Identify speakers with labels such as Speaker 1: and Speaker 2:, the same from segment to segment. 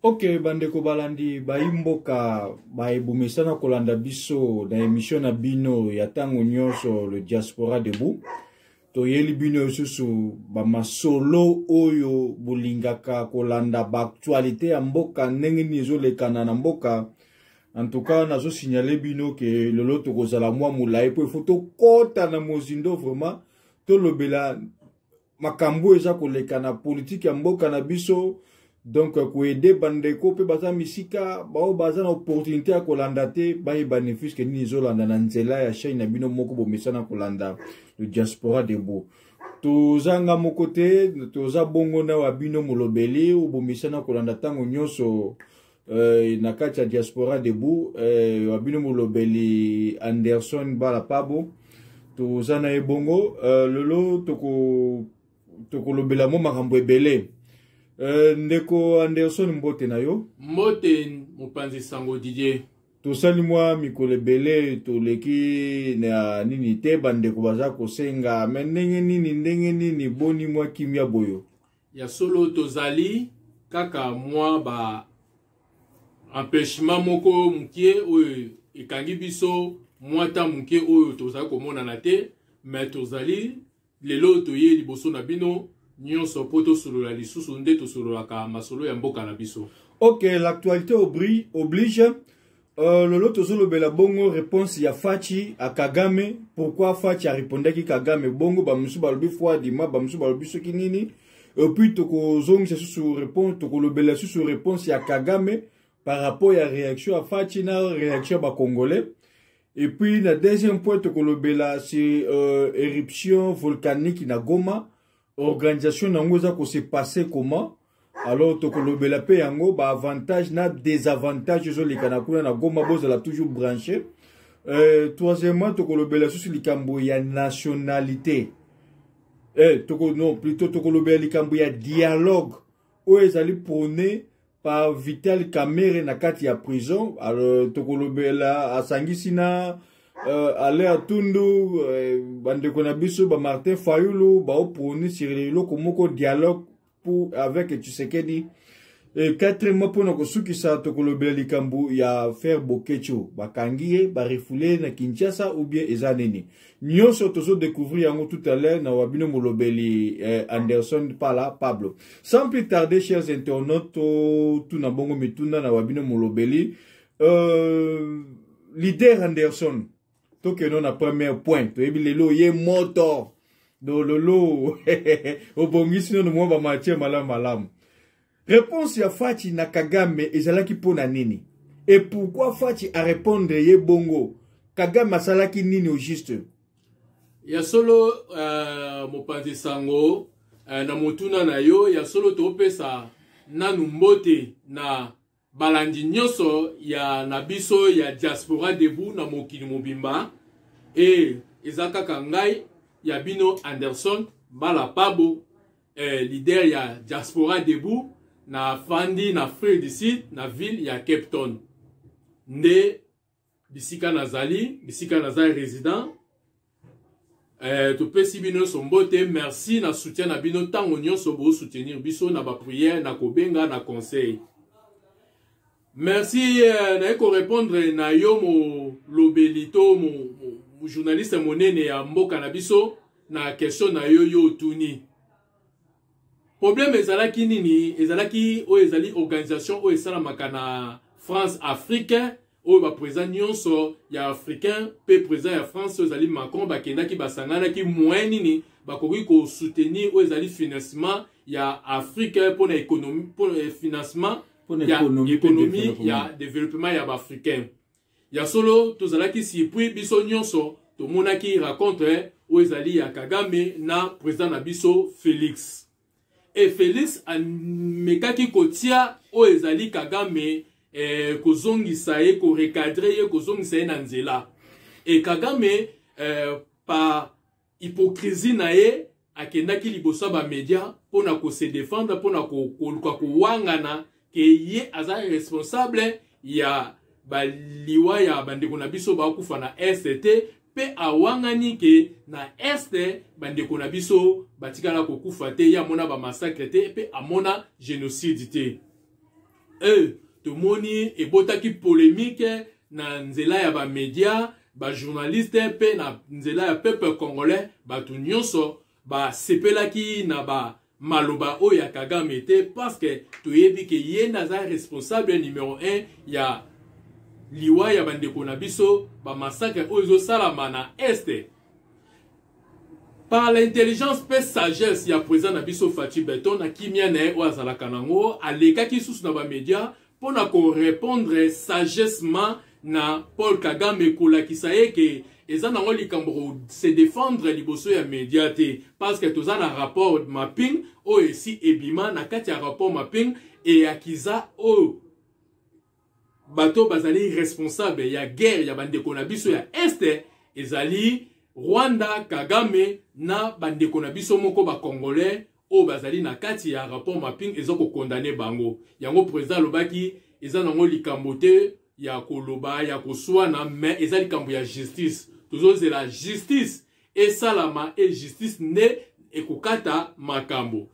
Speaker 1: Ok, bandeko balandi bayi mboka baye bomesana kolanda biso na emission na bino ya ntango nyonso, le Diaspora Debout. Toyeli bino lisusu bamasolo oyo bolingaka kolanda, baactualité ya mboka, ndenge nini ezolekana na mboka. En tout cas, nazosignaler bino ke lelo tokozala mwa molai mpo ifo tokɔta na mozindo vraiment, tolobela makambo eza koleka na politike ya mboka na biso. Donc koaider bandeko mpe baza misika, bao baza na opportunité ya kolanda te, bayeba ne fût-ce que nini ezolanda na nzela ya chaîne na bino moko bomesana kolanda, le Diaspora Debout. Tozanga moko te, toza bongo na wa bino molobeli oyo bomesana kolanda ntango nyonso na kati ya Diaspora Debout, wa bino molobeli Anderson Balapabo. Toza na ye bongo lelo tokolobela mo makambo ebele. Ndeko Anderson, mbote na yo.
Speaker 2: Mbote, mopanzi sango Didier.
Speaker 1: Tosali mwa mikolo ebele toleki na nini te, bandeko baza kosenga me ndenge nini, ndenge nini, boni mwa kimia boyo?
Speaker 2: Ya solo, tozali kaka mwa ba empêchement moko mokie oyo ekangi biso mwa ta moke oyo tozali komonana te, me tozali lelo toye liboso na bino nyonso mpo tosolola lisusu nde tosololaka masolo ya mboka na biso.
Speaker 1: Ok, l'actualité oblige. Lelo tozolobela bongo réponse ya Fatshi a Kagame. Pourquoi Fatshi arépondaki Kagame bongo? Bamosusu balobi froidement, bamosusu balobi soki nini. Et puis tokozongisa susu réponse, tokolobela susu réponse ya Kagame par rapport ya réaction ya Fatshi na réaction ya bacongolais. Et puis na deuxième point, tokolobela c'est éruption volcanique na Goma, organisation nango eza kose passer comment. Alors tokolobela mpe yango, baavantage na désavantage ezoleka na kuna na Goma. Bozala toujours branché. Troisièmement, tokolobela susu likambo ya nationalité, non, plutôt tokolobela likambo ya dialogue oyo ezali prôné par Vital Kamerhe na kati ya prison. Alors tokolobela asangisi na Ale Atundu, bandeko na biso ba Martin Fayulu, baoprôner sur eloko moko, dialogue pour avec Tshisekedi. Et quatrièmement, mpona kosukisa, tokolobela likambo ya frère Boketshu, bakangi ye, barefouler na Kinshasa ou bien eza nini. Nyonso tozodécouvrir yango tout à l'heure na wabino molobeli Anderson Pala Pablo. Sans plus tarder, chers internautes, totuna bongo mituna na wabino molobeli, leader Anderson. Tokende na premier point. Toyebi lelo ye moto do lolo obongisi nono mwa bamatière malamu malamu. Réponse ya Fatshi na Kagame ezalaki mpo na nini? Et pourquoi Fatshi arépondre ye bongo? Kagame asalaki nini au juste?
Speaker 2: Ya solo, mopanzi sango, na motuna na yo, ya solo topesa nanu mbote na balandi nyonso ya na biso ya Diaspora Debout na mokili mobimba. E eza kaka ngai ya bino Anderson Balapabo, leader ya Diaspora Debout, na fandi na Afrique du Sud, na ville ya Cape Town nde bisika nazali, bisika naza résident. Topesi bino nyonso mbote, merci na soutien na bino ntango nyonso bosoutenir biso na baprière, na kobenga, na conseil. Merci. Naye korépondre na yo molobeli to mo journaliste monene ya mboka na biso na question na yo. Yo otuni problème ezalaki nini. Ezalaki oyo ezali organisation oyo esalamaka na France Afrique, oyo baprésident nyonso ya africain mpe président ya France oyo ezali Macron bakendaki, basanganaki moyen nini bakoki kosoutenir oyo ezali financement ya Afrique mpona économie, mpona financement ya économie, ya développement ya baafricain. Ya solo, tozalaki surpris biso nyonso, tomonaki rencontre oyo ezali ya Kagame na président na biso Félix. E Félix amekaki kotia oyo ezali Kagame, kozongisa ye, korecadrer ye, kozongisa ye na nzela. E Kagame, par hypocrisie na ye, akendaki liboso ya bamédia mpona kose défendre, mpona koluka kowangana ke ye aza responsable ya baliwa ya bandeko na biso bakufa na Est te, mpe awangani ke na Est bandeko na biso batikala kokufa te, ye amona bamassacre te mpe amona génocide te. Tomoni ebotaki polémique na nzela ya bamédia, bajournaliste mpe na nzela ya peuple congolais. Bato nyonso basepelaki na ba maloba oyo ya Kagame te, parce que toyebi ke ye nde aza responsable numéro 1 ya liwa ya bandeko na biso, bamassacre oyo ezosalama na Est. Par l'intelligence mpe sagesse ya président na biso Fatshi Béton, na kimia na ye oyo azalaka nango, alekaki susu na bamédia mpo na korépondre sagessement na Paul Kagame, kolakisa ye ke eza nango likambo se défendre liboso ya média te, parce que toza na rapport mapping oyo esi ebima. Na kati ya rapport mapping eyakiza oyo bato bazali responsable ya guerre ya bandeko na biso ya Est ezali Rwanda, Kagame na bandeko na biso moko bacongolais oyo bazali na kati ya rapport mapping, eza kocondamner bango. Yango président alobaki eza nango likambo te ya koloba, ya koswana, mais eza likambo ya justice. Tozozela justice esalama e justice nde ekokata makambo.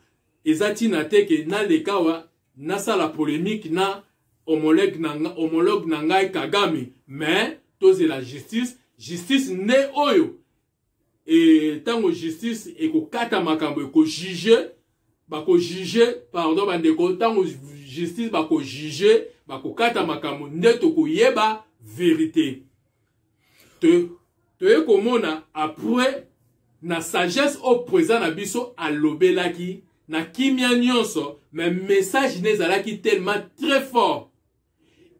Speaker 2: Eza ntina te ke naleka awa nasala polémique na homologue na ngai Kagame, mais tozela justice. Justice nde oyo ntango justice ekokata makambo, ekojuger, bakojuger, pardon bandeko, ntango justice bakojuger, bakokata makambo, nde tokoyeba vérité. Toye komona après na sagesse oyo président na biso alobelaki na kimia nyonso, mais message ne ezalaki tellement très fort,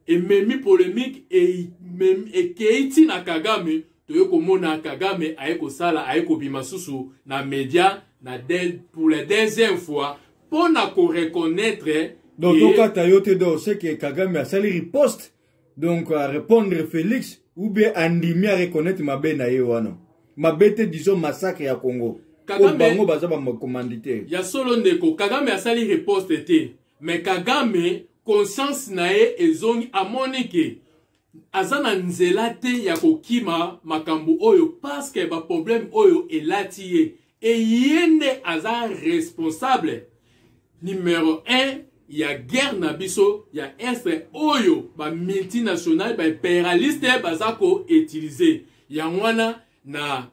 Speaker 2: ememi polémique, ekei ntina Kagame. Toye komona Kagame aye kosala, aye kobima susu na média pour la deuxième fois mpo na koreconnaître.
Speaker 1: Donc tokata yo te. Donc c'est que Kagame asali riposte, donc à répondre Félix ou bien andimi à reconnaître mabe na ye wana, mabe te, disons massacre ya Congo.
Speaker 2: Kagame,
Speaker 1: bango baza bacommanditaire.
Speaker 2: Ya solo ndeko, Kagame asali riposte te, mais Kagame conscience na ye ezongi, amoni ke aza na nzela te ya kokima makambo oyo, parce que baproblème oyo elati ye e ye nde aza responsable numéro 1 ya guerre na biso ya Est oyo bamultinationale, baimpérialiste baza koutiliser. Yango wana na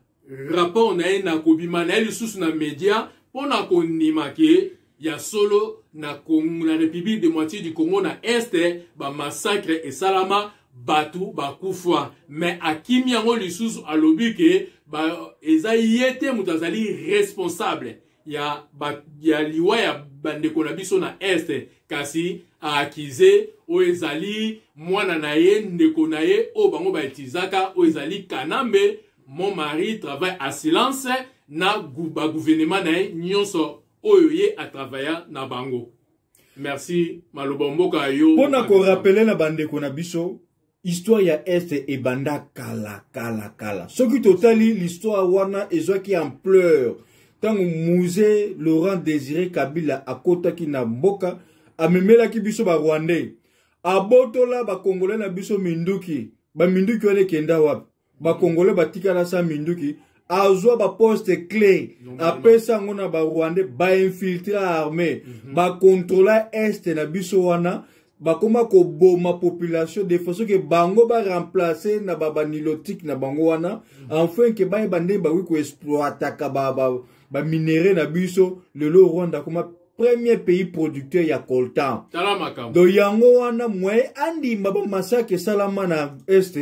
Speaker 2: rapport na ye, na kobima na ye lisusu na média mpo na kondima ke ya solo na, Congo, na République démocratique du Congo, na Est, bamassacre esalama, bato bakufa. Mais akimi yango lisusu, alobi ke eza ye te moto azali responsable ya liwa ya bandeko na biso na Est, kasi aakize oyo ezali mwana na ye, ndeko na ye oyo bango bautiliseraka, oyo ezali Kanambe. Mon mari travaille à silence na bagouvernement na ye nyonso oyo ye atravailla na bango. Merci, maloba mboka yo.
Speaker 1: Mpo na korappeler na bandeko na biso, histoire ya Est ebanda kala kala kala. Soki totali l'histoire wana, ezwaki ampleur ntango Mzee Laurent Désiré Kabila akotaki na mboka, amemelaki biso barwandais, abotola bakongolais na biso minduki. Baminduki wana ekenda wapi? Bakongolais batikala sa minduki. Azwa baposte clé, apesa yango na barwandais, bainfiltre armée, bakontrola Est na biso wana, bakoma koboma population de façon ke bango baremplace na banilotique na bango wana, enfin ke bayeba ndenge bakoki koexploitaka baminerai na biso. Lelo Rwanda akoma premier pays producteur ya coltan. Donc yango wana moye andimba bamassacre esalama na Est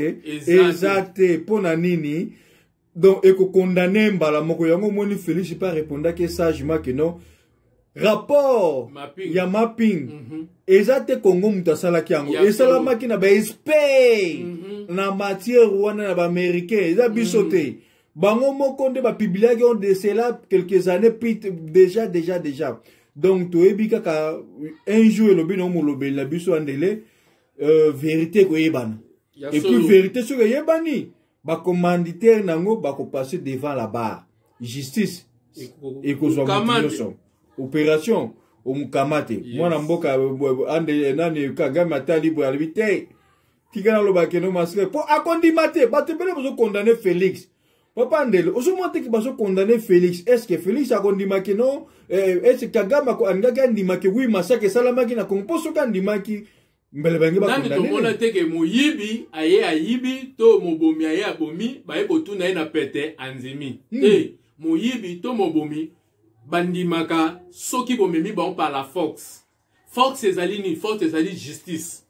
Speaker 1: eza te. Mpo na nini? Donc ekocondamner mbala moko. Yango omoni Félix mpe arépondaki sagement ke non, rapport
Speaker 2: mapping
Speaker 1: ya mapping eza te Congo moto asalaki yango, esalamaki na baexpert na matière wana, na baaméricain, eza biso te. Bango moko nde bapubliaki on de cela quelques années puis déjà déjà déjà. Donc toyebi kaka un jour, elobi na molobeli na biso andele, vérité ekoyebana. Et puis vérité soki eyebani, bacommanditaire nango bakopasser devant la barre, justice ekozwa motu nyonso, opération omukama te. Mwana mboka ande nani, Kagame atali boye, alobi te, tika naloba keno masque mpo akondima te. Bato ebele bazocondamner Félix. Papa Ndele, ozomona teke bazocondamner Félix. Est ce que Félix akondima keno est ce Kagame alingaki andima ke oui, massacre esalamaki na Congo? Mpo soki andimaki Mbele bangi
Speaker 2: Nani tomona te ke moyibi aye ayibi to mobomi aye abomi, baye kotuna ye na pete andimi. Te, moyibi to mobomi bandimaka soki bomemi bango par la force. Force ezali nini? Force ezali justice.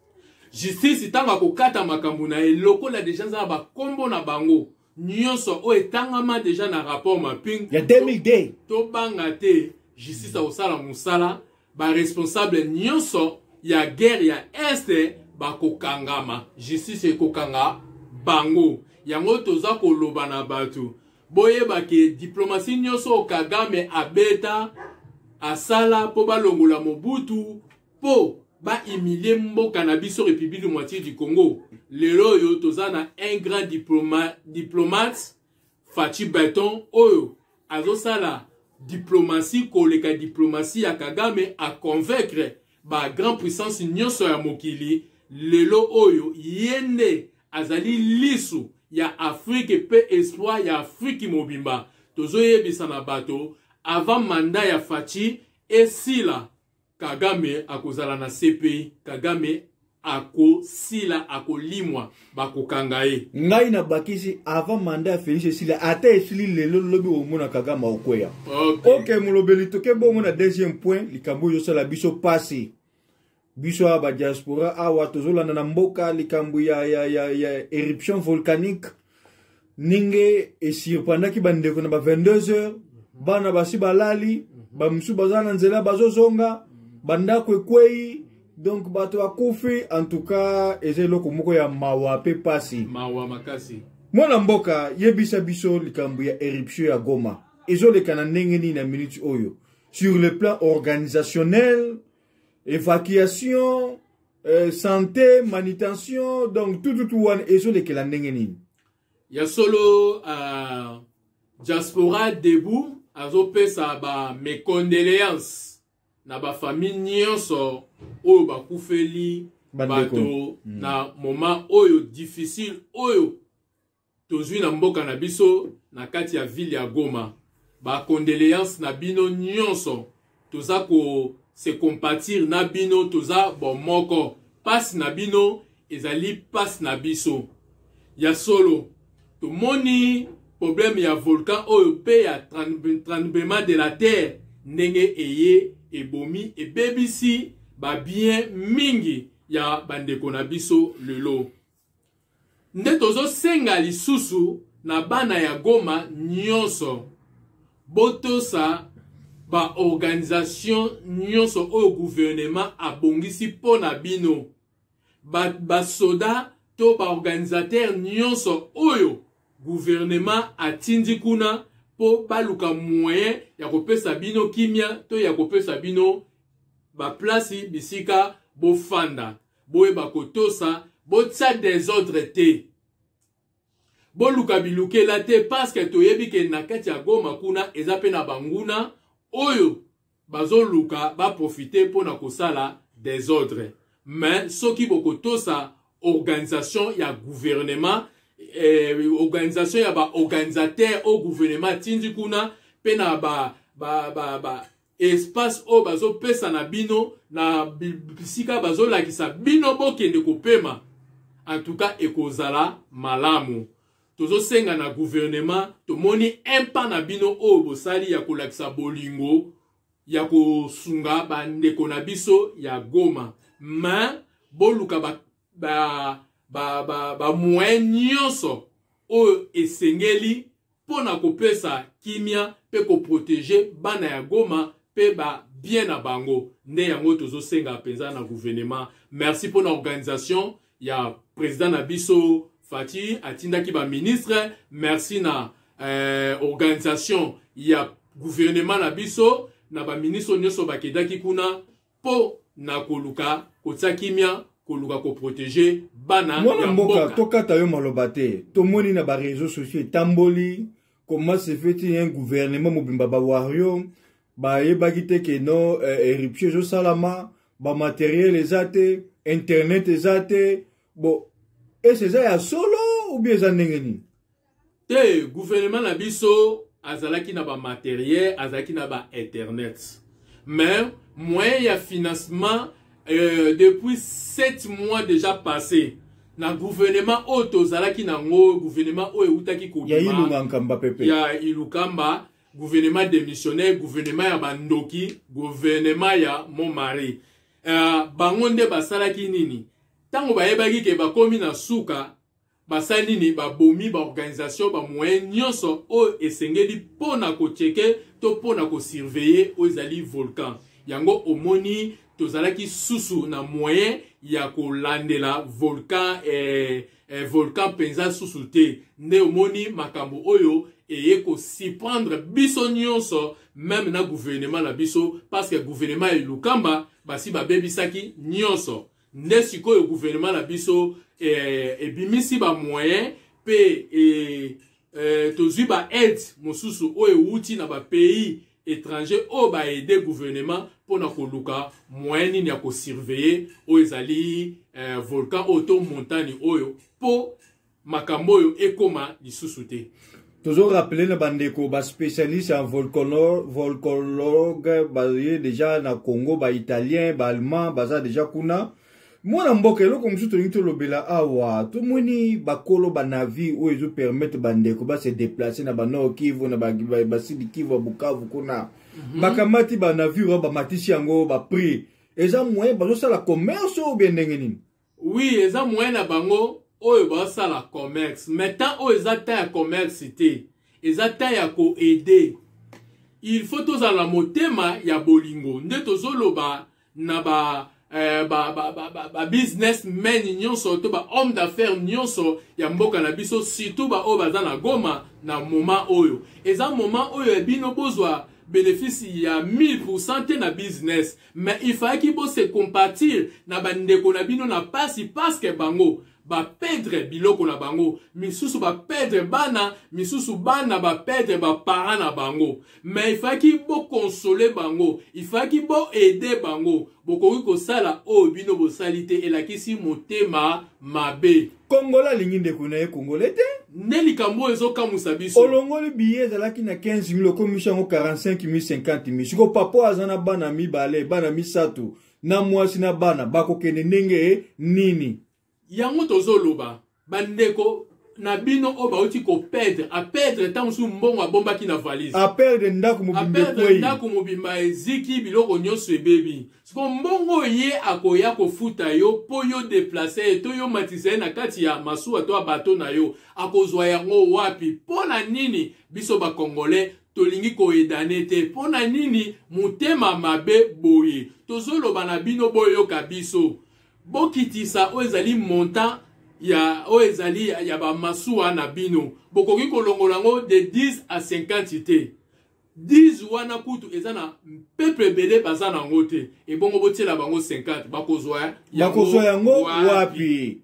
Speaker 2: Justice ntango akokata makambo na ye, lokola deja eza na bakombo na bango nyonso oyo etangama deja na rapport mapping
Speaker 1: ya 2002,
Speaker 2: tobanga te, justice akosala mosala. Baresponsable nyonso ya guerre ya Est bakokangama, justice ekokanga bango. Yango toza koloba na bato, boyeba ke diplomatie nyonso oyo Kagame abeta, asala mpo balongola Mobutu, mpo bahumilie mboka na biso République Démocratique du Congo, lelo oyo toza na un grand diplomate, Fatshi Béton, oyo azosala diplomatie koleka diplomatie ya Kagame, aconvaincre bagrand puissance nyonso ya mokili. Lelo oyo ye nde azali lisu ya Afrique mpe espoir ya Afrique mobimba. Tozoyebisa na bato, avant mandat ya Fatshi esila, Kagame akozala na CPI. Kagame akosila, akolimwa, bakokanga ye.
Speaker 1: Ngai nabakisi, avant mandat ya Félix esila, ata esili lelo, lobi omona Kagame okweya. Ok, molobeli, toke bongo na deuxième point. Likambo oyo ezosala biso pasi, biso awa badiaspora awa tozolanda na mboka, likambo ya éruption volcanique, ndenge esurprendaki bandeko na ba 22 heures. Bana basi balali, bamosusu baza na nzela bazozonga, bandako ekwei, donc bato bakufi. En tout cas eza eloko moko ya mawa mpe pasi.
Speaker 2: Mawa makasi.
Speaker 1: Mwana mboka, yebisa biso likambo ya éruption ya Goma ezoleka na ndenge nini na minute oyo, sur le plan organisationnel, évacuation, santé, manutention, donc tout tout tout wana ezolekela ndenge nini?
Speaker 2: Ya solo, Diaspora Debout azopesa ba mes condoléances na bafamille nyonso oyo bakufeli
Speaker 1: bandeko.
Speaker 2: Bato na moment oyo difficile oyo tozwi na mboka na biso, na kati ya ville ya Goma. Bacondoléance na bino nyonso, toza ko se compatir na bino, toza bomoko, pasi na bino ezali pasi na biso. Ya solo, tomoni problème ya volcan oyo mpe ya tremblement de la terre, ndenge eye ebomi, ebebisi babien mingi ya bandeko na biso. Lelo nde tozosenga lisusu na bana ya Goma nyonso, botosa baorganisation nyonso oyo gouvernement abongisi mpo na bino, basoda ba to baorganisateur nyonso oyo gouvernement atindi kuna mpo baluka moyen ya kopesa bino kimia to ya kopesa bino baplasi bisika bofanda. Boyeba kotosa, botia désordre te, boluka bilukela te, parce que toyebi ke na kati ya Goma kuna eza mpe na banguna oyo bazoluka baprofite mpona kosala désordre. Mais soki bokotosa organisation ya gouvernement, organisation ya baorganisateur oyo gouvernement atindi kuna, mpe na ba espace oyo bazopesa na bino, na bisika bazolakisa bino bokende kopema, en tout cas ekozala malamu. Tozosenga na gouvernement, tomoni impa na bino oyo bosali ya kolakisa bolingo ya kosunga bandeko na biso ya Goma, mais boluka ba ba ba ba, ba moyen nyonso oyo esengeli mpo na kopesa kimia mpe koprotege bana ya Goma mpe babien na bango. Nde yango tozosenga mpenza na gouvernement. Merci mpo na organisation ya président na biso Fatshi, atindaki baministre. Merci na organisation ya gouvernement na biso, na baministre nyonso bakendaki kuna mpo na koluka kotia kimia, koluka koprotege bana
Speaker 1: mwana
Speaker 2: ya
Speaker 1: mboka.
Speaker 2: Mboka.
Speaker 1: Tokata yo maloba te. Tomoni na baréseau sociaux etamboli, comment se fait-il un gouvernement mobimba, bawario bayebaki te ke no éruption ezosalama, bamatériel eza te, internet eza te? Bon, ese eza ya solo ou bien eza ndenge nini?
Speaker 2: Te, gouvernement na biso azalaki na bamatériel, azalaki na bainternet, mais moyen ya financement. Depuis 7 mois déjà passé na gouvernement oyo tozalaki nango, gouvernement oyo eutaki
Speaker 1: kobima ya Ilunga Nkamba pepe,
Speaker 2: ya Ilukamba, gouvernement démissionnaire, gouvernement ya bandoki, gouvernement ya mon mari. Bango nde basalaki nini ntango bayebaki ke bakomi na suka? Basali nini? Babomi baorganisation, bamoyen nyonso oyo esengeli mpo na kochecker to mpo na kosurveiller oyo ezali volcan. Yango omoni tozalaki susu na moyen ya kolandela volcan, volcan mpenza susu te. Nde omoni makambo oyo eye kosurprendre biso nyonso, même na gouvernement na biso, parce que gouvernement ya Lukamba basi babebisaki nyonso. Nde sikoyo gouvernement na biso ebimisi bamoyen mpe tozwi baaide mosusu oyo ewuti na bapays étranger oyo baaider gouvernement mpona koluka moyen nini ya kosurveiller oyo ezali volcan oyo to montagne oyo, mpo makambo oyo ekóma lisusu te.
Speaker 1: Tozorappeler na bandeko baspécialiste en volcanologue baye déjà na Congo, baitalien, baallemand baza déjà kuna. Mwana mboka, eloko mosusu tolingi tolobela awa, tomoni bakolo banavire oyo ezopermettre bandeko base déplacer na banord Kivu, na basud Kivu ya Bukavu kuna. Bakamati banavire oyo, bamatisi yango baprix. Eza moyen bazosala commerce oyo bien ndenge nini?
Speaker 2: Oui, eza moyen na bango oyo bazosala commerce, mais temps oyo eza temps ya commerce te, eza temps ya koaider. Il faut tozala motema ya bolingo. Nde tozoloba na ba ba, ba, ba, ba, ba businessmen nyonso to ba homme d'affaires nyonso ya mboka na biso, surtout baoyo baza na Goma. Na moment oyo eza moment oyo ya bino bozwa bénéfice ya 1000% te na business, mais il fallaki bose compatir na bandeko na bino na pasi, parce que bango baperdre biloko na bango, misusu baperdre bana, misusu bana baperdre baparent na bango. Mais il fallaki boconsoler bango, il fallaki boaider bango. Bokoki kosala oyo bino bosali te, elakisi motema mabe.
Speaker 1: Kongola alingi ndeko na ye Kongole te.
Speaker 2: Nde likambo oyo ezokamwisa biso.
Speaker 1: Olongoli billet ezalaki na 15 000, okomisi yango 45 000, 50 000. Siko papa aza na bana mibale, bana misato, na mwasi na bana, bakokende ndenge nini?
Speaker 2: Yango tozoloba, bandeko na bino oyo bauti koperdre, aperdre ntango mosusu mbongo abombaki na valise.
Speaker 1: Aperdre ndako mobimba.
Speaker 2: Aperdre.
Speaker 1: Ekwei.
Speaker 2: Ndako mobimba eziki, biloko nyonso ebebi. Siko mbongo ye akoya kofuta yo mpo yo déplacer ye to yo matisa ye na kati ya masuwa to ya bato na yo, akozwa yango wapi? Mpo na nini biso bacongolais tolingi koaidana te? Mpo na nini motema mabe boye? Tozoloba na bino, boyoka biso, bokitisa oyo ezali montant ya oyo ezali ya bamasuwa na bino. Bokoki kolongola yango de 10 à 50 te. 10 wana kutu eza na peuple ebele baza nango te. Ebongo botiela bango 50, bakozwa?
Speaker 1: Bakozwa yango wapi?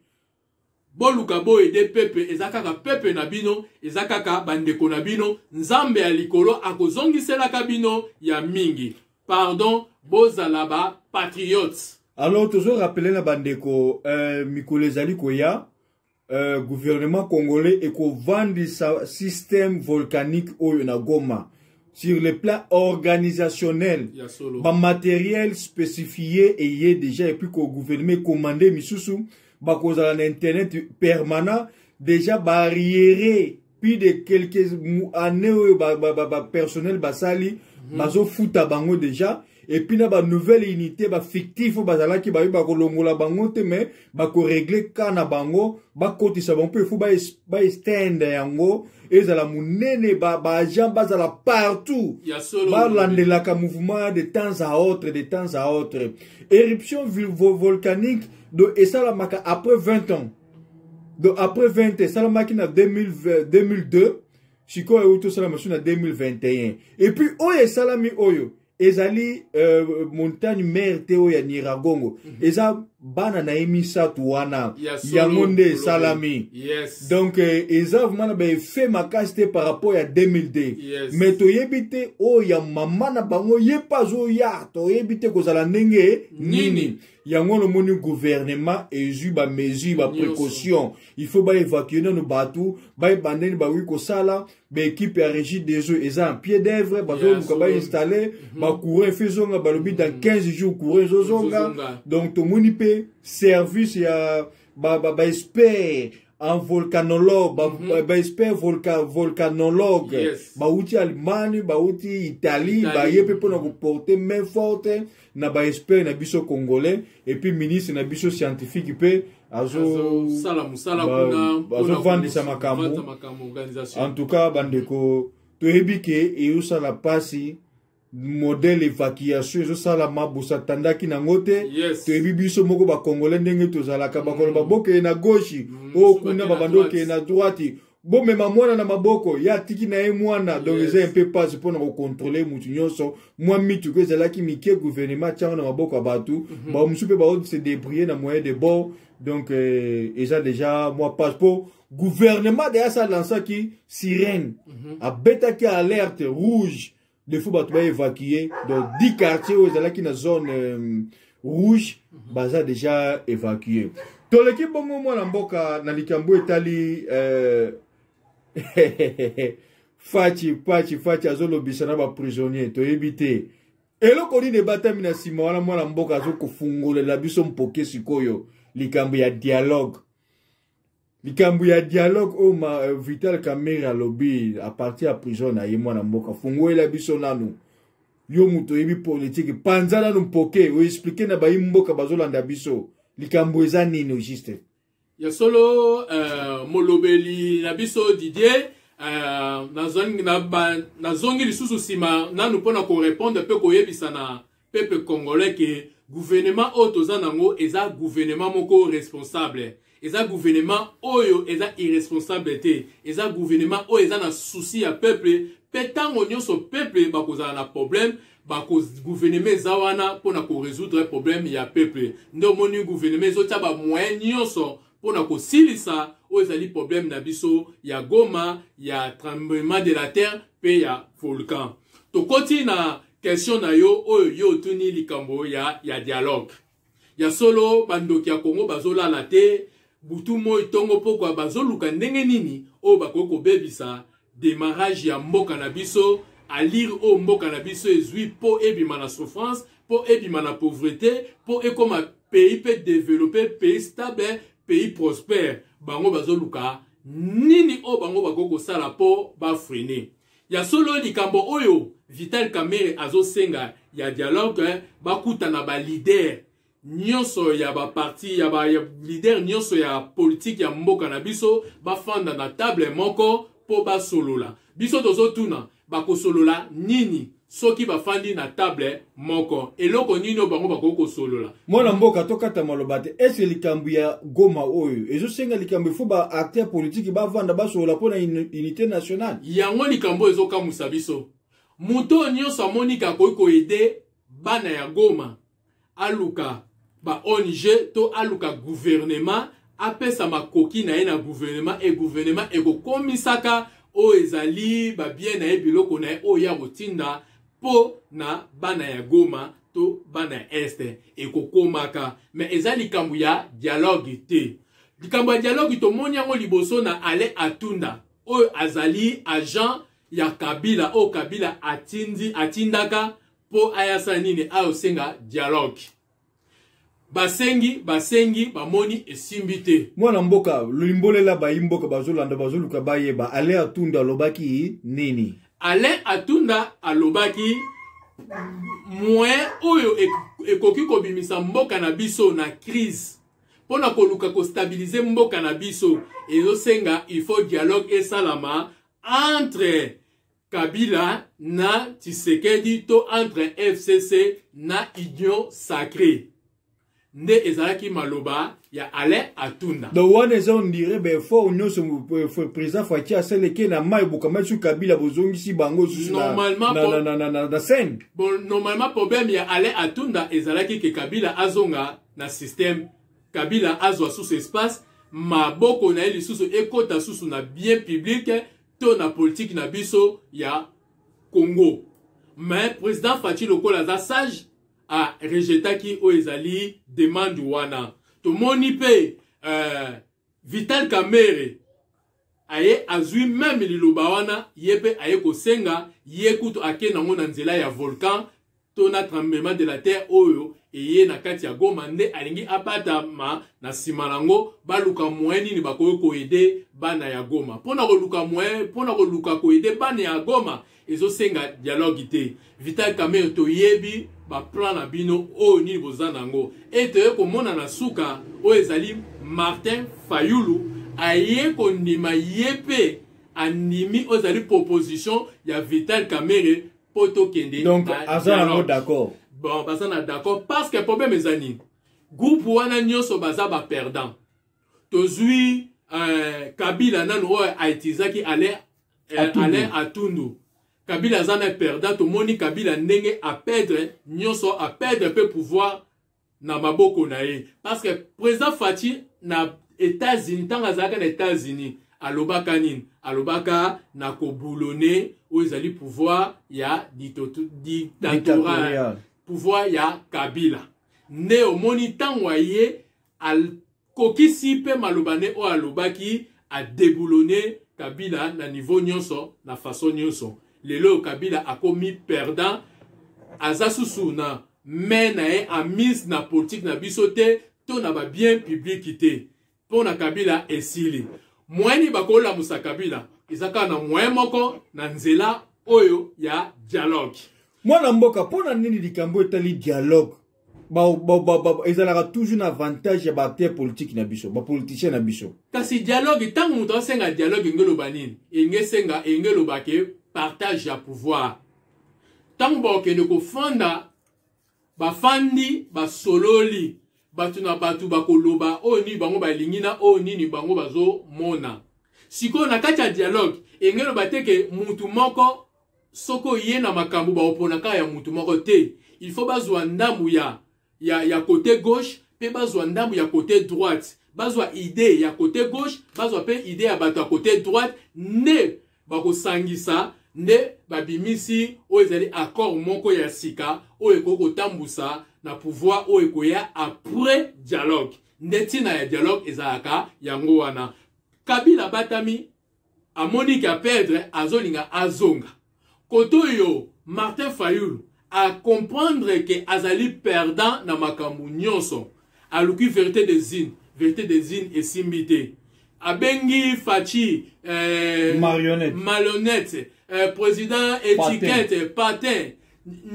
Speaker 2: Boluka boaider peuple. Eza kaka peuple na bino, eza kaka bandeko na bino. Nzambe ya likolo akozongiselaka bino ya mingi. Pardon, bozala bapatriote.
Speaker 1: Alors tozorappeler na bandeko, mikolo ezali koya, gouvernement congolais ekovandisa système volcanique oyo na Goma sur le plan organisationnel.
Speaker 2: Ya solo.
Speaker 1: Bamatériel spécifié eye déjà, et puis ko gouvernement commandé misusu, bakozala na internet permanent. Déjà baarriéré plus de quelques années oyo bapersonnel basali, bazofuta bango déjà. Et puis na banouvelle unité, bafictif oyo bazalaki, bayebi bakolongola bango te, mais bakorégler ka na bango, bakotisa bango mpe. Il faut baétendre yango, ezala monene, baagent bazala partout.
Speaker 2: Ya solo.
Speaker 1: Balandelaka mouvement de temps à autre, de temps à autre. Éruption volcanique donc esalamaka après 20 ans. Donc après 20 ans, esalamaki na 2020, 2002, sikoyo euti osalama so na 2021. Et puis oyo esalami oyo ezali montagne mère te, oyo ya Nyiragongo. Eza Bana na ye misato wana, yango nde esalami. Donc eza vraiment na baeffet makasi te par rapport ya 2002. Mais toyebi te oyo ya mama na bango, ye mpe azoya, toyebi te kozala ndenge nini. Yango nomoni gouvernement ezwi bamesure, baprécaution. Il faut baévacue nano bato, bayeba ndenge bakoki kosala. Baéquipe ya Régie des eaux eza en pied d'œuvre, bazoluka bainstalle bacourant. Efe ezonga, balobi dans 15 jours courant ezozonga. Donc tomoni mpe service ya baexpert en volcanologue, baexpert volcanologue bauti Allemagne, bauti Italie, baye mpe mpona koporter main forte na baexpert na biso congolais. Et puis ministre na biso scientifique mpe
Speaker 2: azosala mosala kuna.
Speaker 1: Azovandisa makambo. En tout cas, bandeko, toyebi ke ezosala mpasi. Modèle évacuation ezosalama, bosatandaki nango te. Toyebi biso moko bacongolais ndenge tozalaka, bakoloba bokeye na gauche, oyo kuna babandi okeye na droite, bomema mwana na maboko, ye atiki na ye mwana. Donc eza mpe mpasi mpona kocontrôler mutu nyonso. Mwa mituka ezalaki mike, gouvernement atiango na maboko ya bato. Bamosusu mpe bao se débrouiller na moyen de bord. Donc eza déjà mwa mpasi mpo gouvernement deya sa lansaki sirène, abetaki alerte rouge de faut bato baévacuer. Donc 10 quartiers oyo ezalaki na zone rouge baza déjà évacué. Toleki bongo, mwana mboka, na likambo etali Fatshi. Pachi Fatshi azolobisa na baprisonnier. Toyebi te eloko nini ebatami na nsima wana. Mwana mboka azokofungolela biso mpoke sikoyo likambo ya dialogue, likambo ya dialogue oyo ma Vital Kamerhe alobi à partir ya prison na ye. Mwana mboka, fungolela biso nanu, yo moto oyebi politike, panza nanu mpoke, oexpliquer na bayi mboka bazolanda biso likambo eza nini juste.
Speaker 2: Ya solo, molobeli na biso Didier, nazongi lisusu nsima nanu mpona korépondre mpe koyebisa na peuple congolais ke gouvernement oyo toza nango eza gouvernement moko responsable, eza gouvernement oyo eza irresponsable te, eza gouvernement oyo eza na souci ya peuple. Mpe ntango nyonso peuple bakozala na problème, gouvernement eza wana mpona korésoudre problème ya peuple. Nde omoni gouvernement ezotia bamoyen nyonso mpona kosilisa oyo ezali problème na biso ya Goma, ya tremblement de la terre mpe ya volcan. Tokoti na question na yo oyo yo otuni, likambo ya dialogue. Ya solo, bandoki ya Kongo bazolala te butu, moi, ntongo, pokwa, bazoluka ndenge nini oyo bakoki kobebisa démarrage ya mboka na biso, allure oyo mboka na biso ezwi mpo ebima na souffrance, mpo ebima na pauvreté, mpo ekóma pays mpe développé, pays stable, pays prospère. Bango bazoluka nini oyo bango bakoki kosala mpo bafreiner. Ya solo, likambo oyo Vital Kamerhe azosenga ya dialogue, bakutana baleader nyonso ya baparti, ya baleader nyonso ya politike ya mboka na biso, bafanda na table moko mpo basolola. Biso tozotuna, bakosolola nini soki bafandi na table moko? Eloko nini oyo bango bakoki kosolola?
Speaker 1: Mwana mboka, tokata maloba te. Ese likambo ya Goma oyo ezosenga likambo ifo baacteur politike bavanda, basolola mpona unité nationale?
Speaker 2: Yango likambo oyo ezokamwisa biso. Moto oyo nyonso amoniki akoki koaider bana ya Goma, aluka ba ONG to aluka gouvernement, apesa makoki na ye na gouvernement, e gouvernement ekokomisaka oyo ezali babien na ye, biloko na ye oyo ya kotinda mpo na bana ya Goma to bana ya Est, ekokomaka. Mais eza likambo ya dialogue te. Likambo ya dialogue, tomoni yango liboso na Alain Atunda oyo azali agent ya Kabila, oyo Kabila atindi, atindaka mpo ayasala nini? Ayosenga dialogue. Basengi, basengi, bamoni esimbi te.
Speaker 1: Mwana mboka, limbolela bayi mboka bazolanda, bazoluka bayeba Alain Atunda alobaki nini.
Speaker 2: Alain Atunda alobaki moyen oyo ekoki kobimisa mboka na biso na crise, mpo na koluka kostabiliser mboka na biso, ezosenga il faut dialogue esalama entre Kabila na Tshisekedi to entre FCC na Union sacrée. Nde ezalaki maloba ya Alain Atunda.
Speaker 1: Donc wana eza on dirait ba effort nyonso président Fatshi asaleke na mai bokamati su Kabila, bozongisi bango susu na scène.
Speaker 2: Bon, normalement problème ya Alain Atunda ezalaki ke Kabila azonga na système, Kabila azwa susu espace, maboko na ye lisusu ekota susu na bien public to na politique na biso ya Congo. Mais président Fatshi, lokola aza sage, a rejetaki oyo ezali demande wana. Tomoni mpe Vital Kamerhe aye azwi meme liloba wana, ye mpe aye kosenga. Ye kutu ake nango na nzela ya volcan to na tremblement de la terre oyo eye na kati ya Goma, nde alingi abatama na nsima nango, baluka moyen nini bakoki koaider bana ya Goma. Mpona koluka moyen, mpona koluka koaider bana ya Goma, ezosenga dialogue te. Vital Kamerhe, toyebi baplan na bino oyo nini boza nango. E toye komona na suka oyo ezali Martin Fayulu aye kondima, ye mpe andimi oyo ezali proposition ya Vital Kamerhe mpo tokende.
Speaker 1: Donc aza nango d'accord.
Speaker 2: Bon, baza na d'accord parce que problème eza nini? Groupe wana nyonso baza baperdant. Tozwi Kabila nanu oyo autilisaki Alain Alain Atundu. Kabila aza na perdant. Tomoni Kabila ndenge aperdre nyonso, aperdre mpe pouvoir na maboko na ye, parce que président Fatshi na États-Unis, ntango azalaka na États-Unis, alobaka nini? Alobaka na koboulonner oyo ezali pouvoir ya dictatorial, pouvoir ya Kabila. Nde omoni ntango aye akokisi mpe maloba ne oyo alobaki, adéboulonner Kabila na niveau nyonso, na façon nyonso. Lelo oyo Kabila akomi perdant, aza susu na main na ye amise na politique na biso te to na babien public te. Mpo na Kabila esili. Moyen bakolamusa Kabila eza kaka na moyen moko, na nzela oyo ya dialogue.
Speaker 1: Mwana mboka, mpo na nini likambo etali dialogue ezalaka toujours na avantage ya baacteur politique na biso, bapoliticien na biso?
Speaker 2: Kasi dialogue, ntango moto asenga dialogue, enge eloba nini? Enge esenga, enge eloba ke partage ya pouvoir. Ntango bakokende kofanda, bafandi, basololi, bato na bato bakoloba oyo nini bango balingi na oyo nini bango bazomona. Sikoyo na kati ya dialogue, enge eloba te ke mutu moko soki oye na makambo baopona kaka ya mutu moko te. Il faut bazwa ndambu ya côté gauche mpe bazwa ndambu ya côté droite, bazwa idée ya côté gauche, bazwa mpe idée ya bato ya côté droite, nde bakosangisa, nde babimisi oyo ezali accord moko ya sika oyo ekoki kotambusa na pouvoir oyo ekoya après dialogue. Nde ntina ya dialogue ezalaka yango wana. Kabila batami, amoni ke aperdre, azolinga azonga kote oyo. Martin Fayulu acomprendre ke azali perdant na makambo nyonso. Aluki vérité des urnes, vérité des urnes esimbi te. Abengi Fatshi
Speaker 1: marionnette,
Speaker 2: marionnette, président étiquette, patin,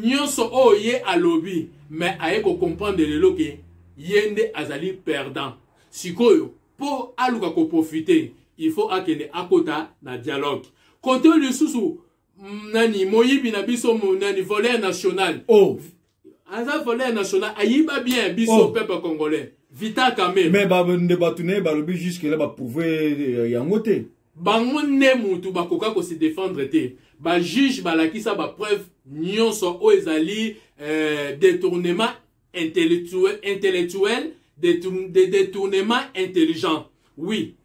Speaker 2: nyonso oyo ye alobi. Mais aye kocomprendre lelo ke ye nde azali perdant. Sikoyo mpo aluka koprofiter, il faut akende akota na dialogue. Kote lisusu nani moyibi na biso, nani, voleur national.
Speaker 1: Oh.
Speaker 2: Aza voleur national, ayiba bien biso, oh, peuple congolais, Vital Kamerhe.
Speaker 1: Mais nde bato na ye balobi jusque là baprouve yango te.
Speaker 2: Bango nde mutu bakoka kose défendre te. Bajuge balakisa bapreuve nyonso oyo ezali détournement intellectuel, de détournement intelligent. Oui,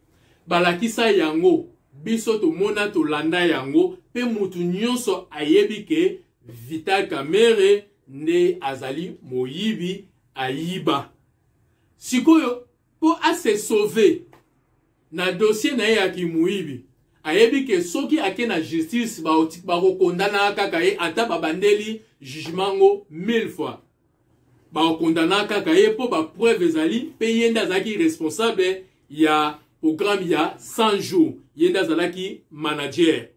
Speaker 2: balakisa yango, biso tomona, tolanda yango mpe mutu nyonso ayebi ke Vital Kamerhe nde azali moyibi, ayiba. Sikoyo mpo ase sauver na dossier na ye ya kimoyibi, ayebi ke soki ake na justice, bakokondana kaka ye. Ata babandeli jugement ngo mille fois, bakokondana kaka ye mpo bapreuve ezali. Mpe ye nde azalaki responsable ya programme ya 100 jours, ye nde azalaki manager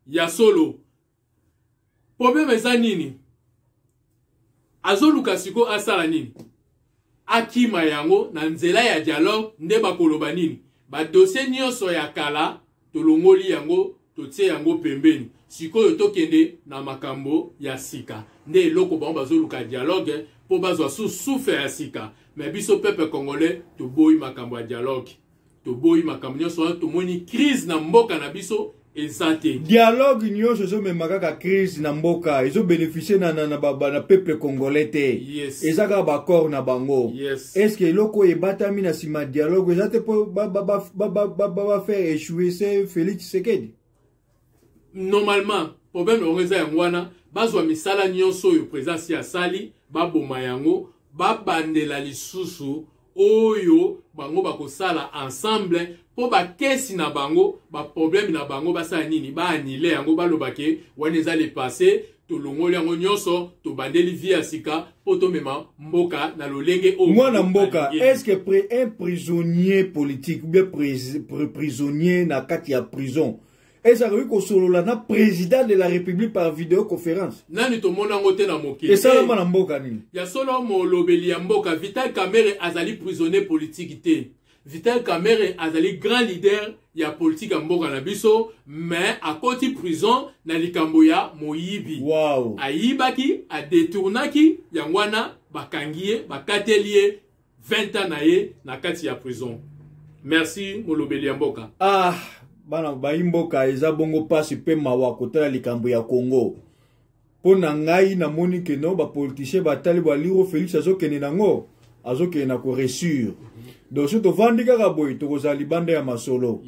Speaker 2: ya solo. Problème eza nini? Azoluka sikoyo asala nini? Akima yango na nzela ya dialogue. Nde bakoloba nini? Badossier nyonso ya kala tolongoli yango, totie yango pembeni, sikoyo tokende na makambo ya sika. Nde eloko bango bazoluka, dialogue. mpo bazwa su souffle ya sika. Mais biso peuple congolais toboyi makambo ya dialogue, toboyi makambo nyonso wana. Tomoni crise na mboka na biso eza te.
Speaker 1: Dialogue nyonso ezomema kaka crise na mboka, ezobénéficie na peuple congolais te. Eza kaka baaccord na bango. Est ce que eloko oyo ebatami na nsima dialogue eza te mpo bafaire échouer se Félix Tshisekedi?
Speaker 2: Normalement, problème yango eza yango wana. Bazwa misala nyonso oyo président si asali, baboma yango, babandela lisusu oyo bango bakosala ensemble, mpo bakesi na bango, baproblème na bango, basala nini? Baannuler yango, baloba ke wana eza le passé, tolongoli yango nyonso, tobandeli vie ya sika mpo tomema mboka na lolenge
Speaker 1: oyo. Mwana mboka, est ce que un prisonnier politique ou bien prisonnier na kati ya prison ezalaki kosolola na président de la République par vidéoconférence?
Speaker 2: Nani tomona yango te na mokili.
Speaker 1: Esalama na mboka nini?
Speaker 2: Ya solo, molobeli ya mboka, Vital Kamerhe azali prisonnier politique te. Vital Kamerhe azali grand leader ya politique ya mboka na biso, mais akoti prison na likambo ya moyibi. Ayibaki, adetournaki, yango wana bakangi ye, bakateli ye 20 ans na ye na kati ya prison. Merci, molobeli ya mboka.
Speaker 1: Ah, bana bayi mboka, eza bongo mpasi mpe mawa kotala likambo ya Congo. Mpo na ngai, namoni ke no, bapoliticien batali baliro Félix azokende nango, azokende na koréussir. Donc so tovandi kaka boye, tokozala libanda ya masolo.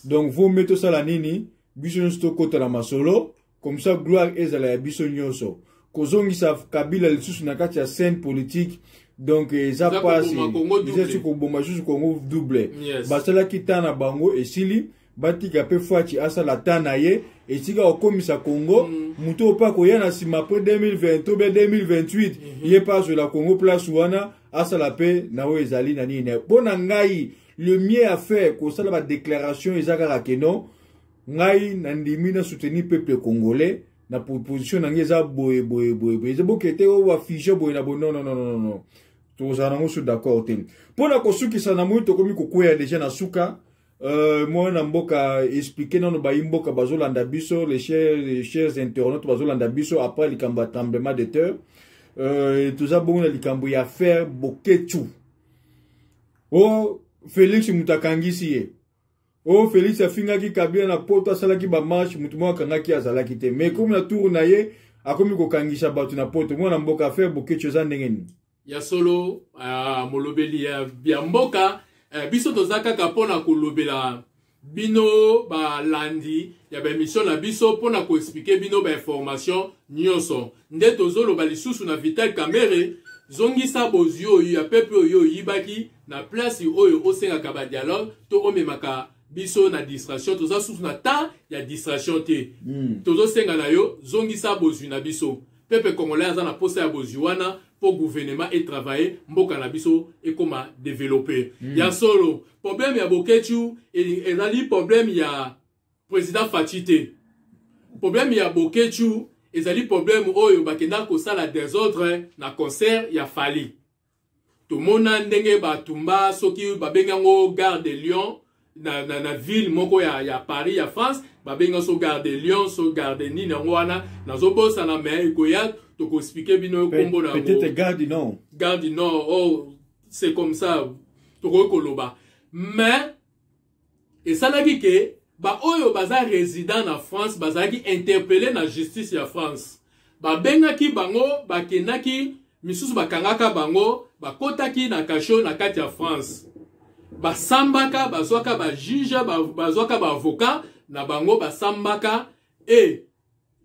Speaker 1: Donc vaut mieux tosala nini? Biso nyonso tokɔta na masolo, comme ça gloire ezala ya biso nyonso. Kozongisa Kabila lisusu na kati ya scène politique, donc eza pasi, eza su koboma lisusu Congo double. Basalaki temps na bango, esili. Batika mpe Fatshi asala temps na ye, esika kokomisa Congo. Moto oyo mpe akoya na nsima après 2023 be 2028, ye mpe azwela Congo place wana, asala mpe na oyo ezali na nini. Mpo na ngai, le mieux à faire, kosala badéclaration eza kaka ke non, ngai nandimi na soutenir peuple congolais na proposition na ngai eza boye boye boye boye, eza boke te oyo bafiche boye na boye. Non, non, non, non, non, tozala nango su d'accord te. Mpo na kosukisa na moi, tokomi kokweya déjà na suka. Mwana mboka, explique nano bayi mboka bazolanda biso, les chers internautes bazolanda biso, après likambo ya tremblement de terre, toza bongo na likambo ya affaire Boketshu. O Félix moto akangisi ye, o Félix afingaki Kabila na Poto, asalaki bamarche, moto moko akangaki azalaki te, mais komi na tour na ye, akomi kokangisa bato na Poto. Mwana mboka, affaire Boketshu eza ndenge nini?
Speaker 2: Ya solo, molobeli ya mboka, biso toza kaka mpona kolobela bino balandi ya baémission na biso, mpona koexpliquer bino bainformation nyonso. Nde tozoloba lisusu na Vital Kamerhe: zongisa bozwi oyo ya peuple oyo oyibaki na place oyo osengaka badialogue to omemaka biso na distraction. Toza susu na temps ya distraction te. Tozosenga na yo, zongisa bozwi na biso. Peuple congolais aza na posa ya bozwi wana mpo gouvernement etravaille, mboka na biso ekóma développé. Ya solo, problème ya Boketshu ezali problème ya président Fatshi te. Problème ya Boketshu ezali problème oyo bakendaka kosala désordre na concert ya Fally. Tomona ndenge batumba, soki babengi yango Gare de Lyon, na ville moko ya Paris, ya France, babengi so Gare de Lyon, so gare de nini yango wana, nazobosana, mais ekoya, tokoexpliquer bino nkombo na
Speaker 1: yango. Peut-être Gare du Nord.
Speaker 2: Gare du Nord, oh, c'est comme ça tokoki koloba. Mais esalaki ke baoyo baza résident na France bazalaki interpellé na justice ya France. Babengaki bango, bakendaki, misusu bakangaka bango, bakotaki na cachot na kati ya France, basambaka, bazwaka bajuge, bazwaka baavocat na bango, basambaka e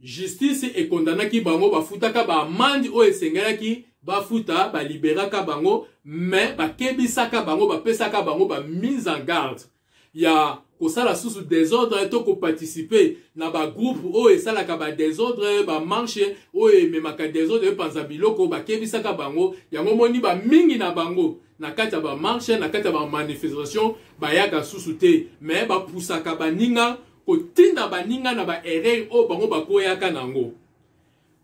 Speaker 2: justice ekondanaki bango, bafutaka baamende oyo esengelaki bafuta, baliberaka bango, mais bakebisaka bango, bapesaka bango bamise en garde ya kosala susu désordre to koparticiper na bagroupe oyo esalaka badésordre, bamarche oyo ememaka désordre, epanza biloko. Bakebisaka bango yango. Moni bamingi na bango na kati ya bamarche, na kati ya bamanifestation, bayaka susu te, mais bapusaka baninga, kotinda baninga na baerreur oyo bango bakweyaka nango.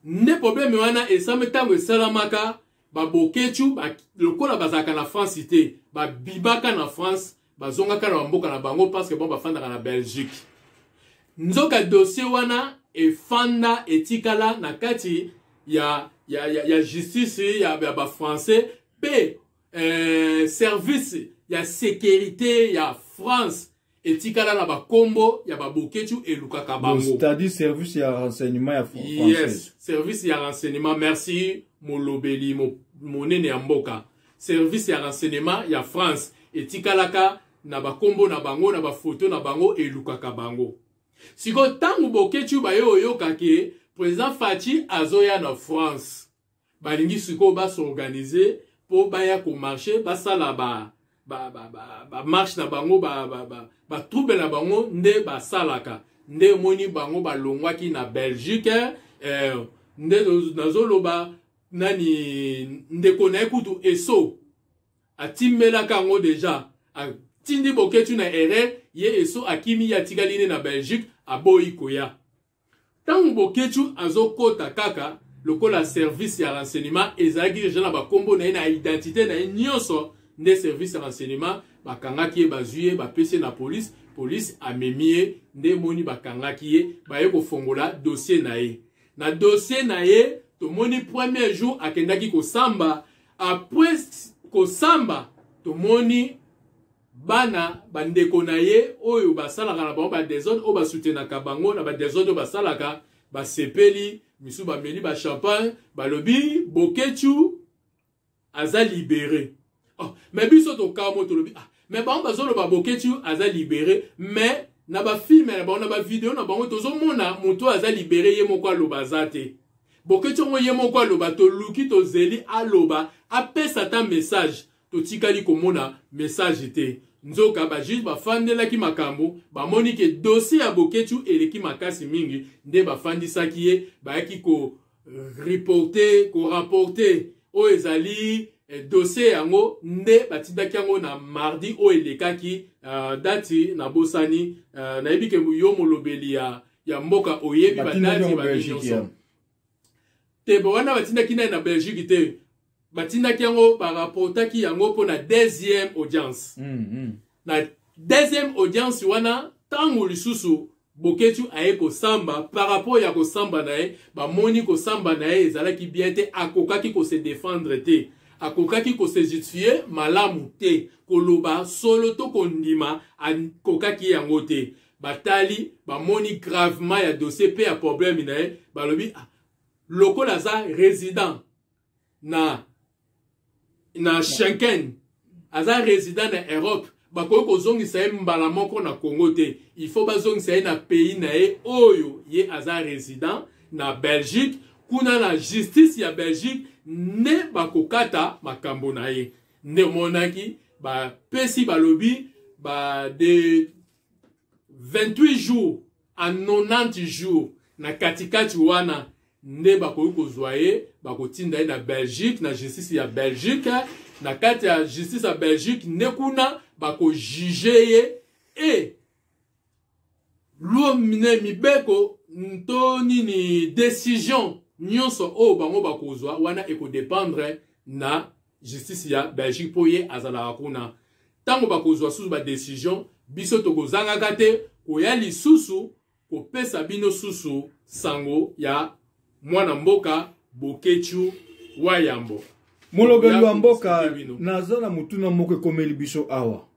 Speaker 2: Nde problème wana esami. Ntango esalamaka, baBoketshu ba, lokola bazalaka na France te, babibaka na France, bazongaka na bamboka na bango, parce que bango bafandaka na Belgique. Nzoka dossier wana efanda, etikala na kati. ya justice ya bafrançais mpe service ya sécurité ya France etikala na bakombo ya baBoketshu, elukaka bango.
Speaker 1: C'est-à-dire service ya renseignement ya français.
Speaker 2: Yes, service ya renseignement. Merci, molobeli monene ya mboka. Service ya renseignement ya France etikalaka na bakombo na bango, na bafoto na bango, elukaka bango. Sikoyo, ntango Boketshu baye oyoka ke président Fatshi azoya na France, balingi sikoyo bas'organiser mpo baya komarcher, basala ba ba marche na bango, batrouble na bango nde basalaka. Nde emoni bango balongwaki na Belgique. Nde nazoloba nani, ndeko na ye kutu Eso atimbelaka yango déjà, atindi Boketshu na erreur. Ye Eso akimi, ye atikali nde na Belgique, aboyi koya. Ntango Boketshu azokɔta kaka, lokola service ya renseignement ezalaki déjà na bakombo na ye, na identité na ye nyonso, nde service ya renseignement bakangaki ye, bazwi ye, bapesi ye na police, police amemi ye. Nde emoni bakangaki ye, baye kofongola dossier na ye. Na dossier na ye, tomoni premier jour akendaki kosamba. Après kosamba, tomoni bana bandeko na ye oyo basalaka na bango badésordre, oyo basoutenaka bango na badésordre oyo basalaka, basepeli, misu bameli bachampagne, balobi Boketshu aza libéré. Oh, mais biso tokamo, tolobi: ah, mais bango bazoloba Boketshu aza libéré, mais na bafilm na bango, na bavideo na bango, tozomona moto aza libéré ye moko aloba aza te. Boketshu yango ye moko aloba, toluki, tozeli aloba, apesa ata message, totikali komona message te. Nzoka bajuge bafandelaki makambo, bamoni ke dossier ya Boketshu eleki makasi mingi, nde bafandisaki ye, bayaki koreporter, korapporter oyo ezali dossier yango. Nde batindaki yango na mardi oyo elekaki, date nabosani. Nayebi ke yo molobeli ya mboka oyebi badate babi nyonso te. Bo wana batindaki nani na Belgique te, batindaki yango, barapportaki yango mpo na deuxième audience. Na deuxième audience wana, ntango lisusu Boketshu aye kosamba, par rapport ya kosamba na ye, bamoni kosamba na ye ezalaki bien te, akokaki kose défendre te, akokaki kose justifier malamu te, koloba solo to kondima akokaki yango te. Batali, bamoni gravement ya dossier mpe ya problème na ye, balobi: ah, lokola aza résident na Schengen, aza résident na Europe, bakoki kozongisa ye mbala moko na Congo te. Il faut bazongisa ye na pays na ye oyo ye aza résident, na Belgique. Kuna na justice ya Belgique nde bakokata makambo na ye. Nde omonaki bapesi, balobi ba de 28 jours à 90 jours. Na katikati wana nde bakoki kozwa ye, bakotinda ye na Belgique, na justice ya Belgique. Na kati ya justice ya Belgique nde kuna bakojuger ye e loi, mibeko to nini, décision nyonso oyo bango bakozwa wana ekodépendre na justice ya Belgique, mpo ye azalaka kuna. Ntango bakozwa susu badécision, biso tokozangaka te koya lisusu kopesa bino susu sango ya mwana mboka Boketshu wa Yambo.
Speaker 1: Molobeli wa mboka, naza na motuna moko ekomeli biso awa.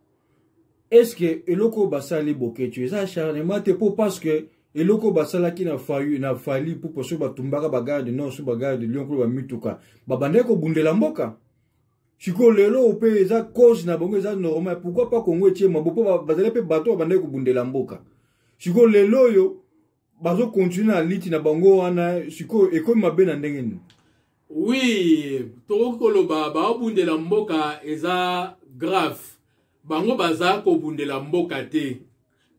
Speaker 1: Est-ce eloko oyo basali Boketshu eza acharnement te? Mpo parce que eloko oyo basalaki na fayu na Fally mpo soki batumbaka bagarde nord, so bagarde Lyon kolo bamituka, babandaki kobundela mboka. Sikoyo lelo mpe eza cause na bango, eza normal. Pourquoi pas Kongo etie mabo? Mpo bazali mpe bato babandaki kobundela mboka. Sikoyo lelo oyo bazocontinuer na liti na bango wana, sikoyo ekomi mabe na ndenge nini?
Speaker 2: Oui, tokoki koloba baobundela mboka eza grave. Bango baza kobundela mboka te.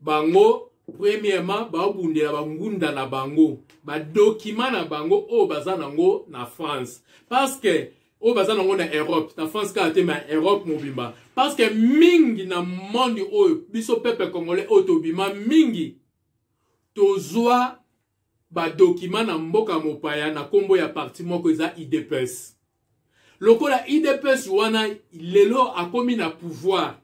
Speaker 2: Bango premièrement baobundela bangunda na bango, badocuments na bango oyo baza nango na France, parce que oyo baza nango na Europe, na France kaka te, ma Europe mobimba, parce que mingi na monde oyo, biso peuple congolais oyo tobima mingi, tozwa badocuments na mboka mopaya na nkombo ya parti moko eza UDPS. Lokola UDPS wana lelo akomi na pouvoir,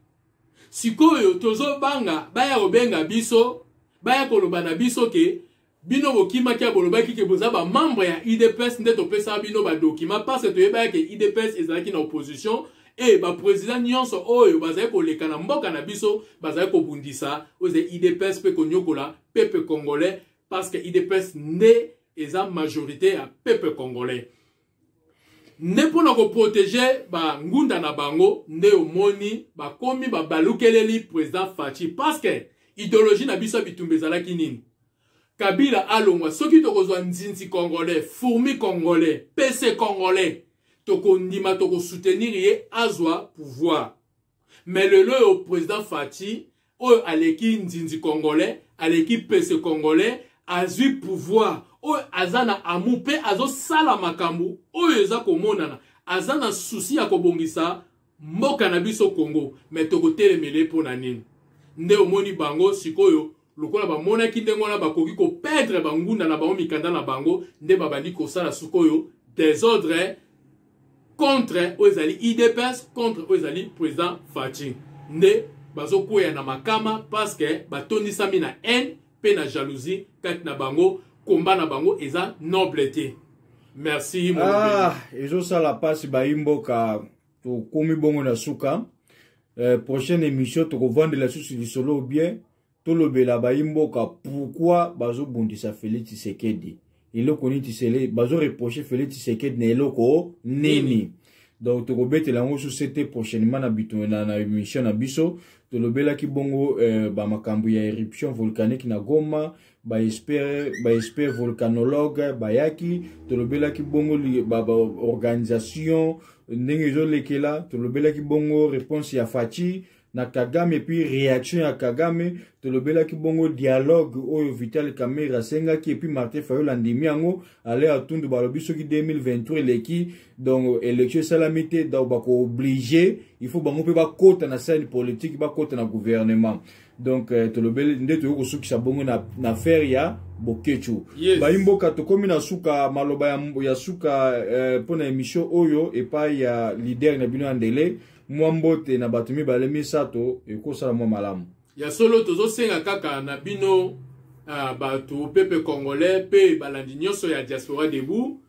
Speaker 2: sikoyo tozobanga baya kobenga biso, baya koloba na biso ke Bino bokimaki ya bolobaki ke boza ba membre ya UDPS, nde topesaka bino ba document parce que toyebaki ke UDPS ezalaki na opposition e ba president nyonso oyo bazali koleka na mboka na biso bazali kobundisa oyo ezali UDPS mpe konyokola peuple congolais, parce que UDPS nde eza majorité ya peuple congolais. Nde mpo na koprotege bangunda na bango nde omoni bakomi babalukeleli président Fatshi, parce que idéologie na biso ya bitumba ezalaki nini? Kabila alongwa. Soki tokozwa nzinzi congolais, fourmi congolais, pc congolais, tokondima, tokosoutenir ye azwa pouvoir. Mais lelo oyo président Fatshi oyo aleki nzinzi congolais, aleki pc congolais, azwi pouvoir oyo aza na amour mpe azosala makambo oyo eza komonana, aza na souci ya kobongisa mboka na biso Congo. Mais tokotelemele mpo na nini? Nde omoni bango sikoyo lokola bamonaki ndenge wana bakoki koperdre bangunda na bango, mikanda na bango, nde babandi kosala sikoyo désordre contre oyo ezali UDPS, contre oyo ezali président Fatshi. Nde bazokweya na makama parce que batondisami na haine mpe na jalousie kati na bango. Komba na bango eza noble te. Merci.
Speaker 1: Ah, ezosala mpasi. Bayi mboka, tokomi bongo na suka. Prochaine émission tokovandela susu lisolo bien, tolobela bayi mboka pourquoi bazobundisa Félix Tshisekedi, eloko nini tisele bazoreproche Félix Tshisekedi na eloko nini. Donc tokobetela yango susu te prochainement na, bito, na émission na biso. Tolobelaki bongo bamakambo ya éruption volcanique na Goma, baexpert volcanologue bayaki. Tolobelaki bongo baorganisation ba ndenge ezolekela. Tolobelaki bongo réponse ya Fatshi na Kagame, puis réaction ya Kagame. Tolobelaki bongo dialogue oyo Vital Kamerhe asengaki, et puis Martin Fayulu andimi yango. Ale atundu balobi soki 2023 eleki, donc élection esalami te, donc bakooblige, il faut bango mpe bakota na scène politique, bakota na gouvernement. Donc tolobeli nde toyoki kosukisa bongo na affaire ya Boketshu. Bayi mboka, tokomi na suka. Maloba ya suka mpo na émission oyo epai ya leader na bino ya ndele, mwa mbote na bato mibale misato ekosala mwa malamu.
Speaker 2: Ya solo, tozosenga kaka na bino bato peuple congolais mpe balandi nyonso ya Diaspora Debout,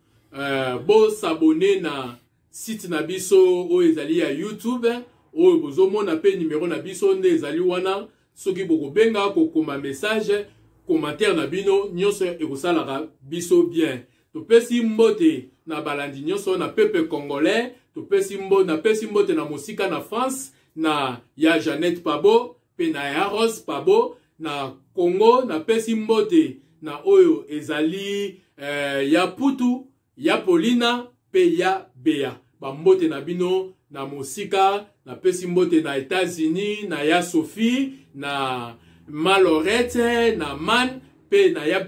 Speaker 2: bos'abonner na site na biso oyo ezali ya YouTube oyo bozomona, mpe nimero na biso nde ezali wana. Soki bokobenga, kokoma message, commentaire na bino nyonso ekosalaka biso bien. Topesi mbote na balandi nyonso na peuple congolais. Topesi mbo, napesi mbote na mosika na France na ya Jeannette Pabo mpe na ya Rose Pabo. Na Congo napesi mbote na oyo ezali ya Putu, ya Polina mpe ya Bea. Bambote na bino na mosika. Napesi mbote na États-Unis na ya Sophie, na Malorette, na Man mpe na ya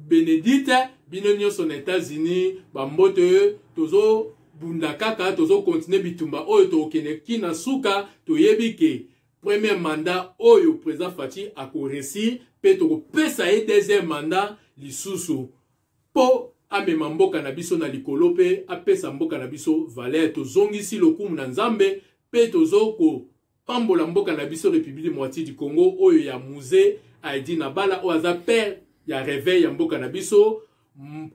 Speaker 2: Benedite. Bino nyonso na États-Unis, bambote. Tozobunda kaka, tozokontinue bitumba oyo, tokokende kina suka. Toyebi ke premier mandat oyo président Fatshi akoréussir, mpe tokopesa ye deuxième mandat lisusu mpo amema mboka na biso na likolo mpe apesa mboka na biso valeur. Tozongisi lokumu na Nzambe mpe tozokopambola mboka na biso République démocratique du Congo oyo ya Mzee Aidi na bala oyo aza père ya réveil ya mboka na biso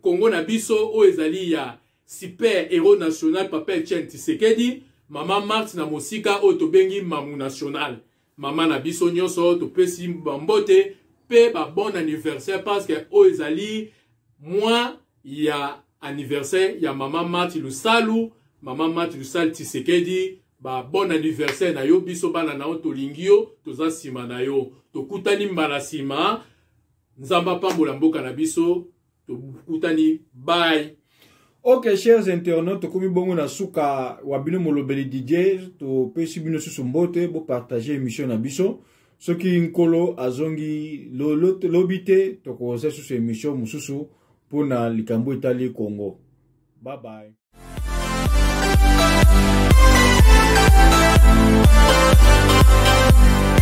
Speaker 2: Congo na biso, oyo ezali ya super héros national papa Etienne Tshisekedi. Mama Marthe na mosika oyo tobengi Mamu national, mama na biso nyonso, topesi bambote mpe babon anniversaire, parce que oyo ezali mois ya anniversaire ya mama Marthe Lusalu. Mama Marthe Lusalu Tshisekedi, ba bon anniversaire na yo. Biso bana na yo tolingi yo, toza nsima na yo. Tokutani mbala nsima. Nzambe apambola mboka na biso. Tokutani, bye.
Speaker 1: Ok, chers internautes, tokomi bongo na suka. Wa bino molobeli DJ, topesi bino susu mbote. Bopartage émission na biso. Soki Nkolo azongi lobi te, tokoza susu émission mosusu mpona likambo etali Congo. Bye bye.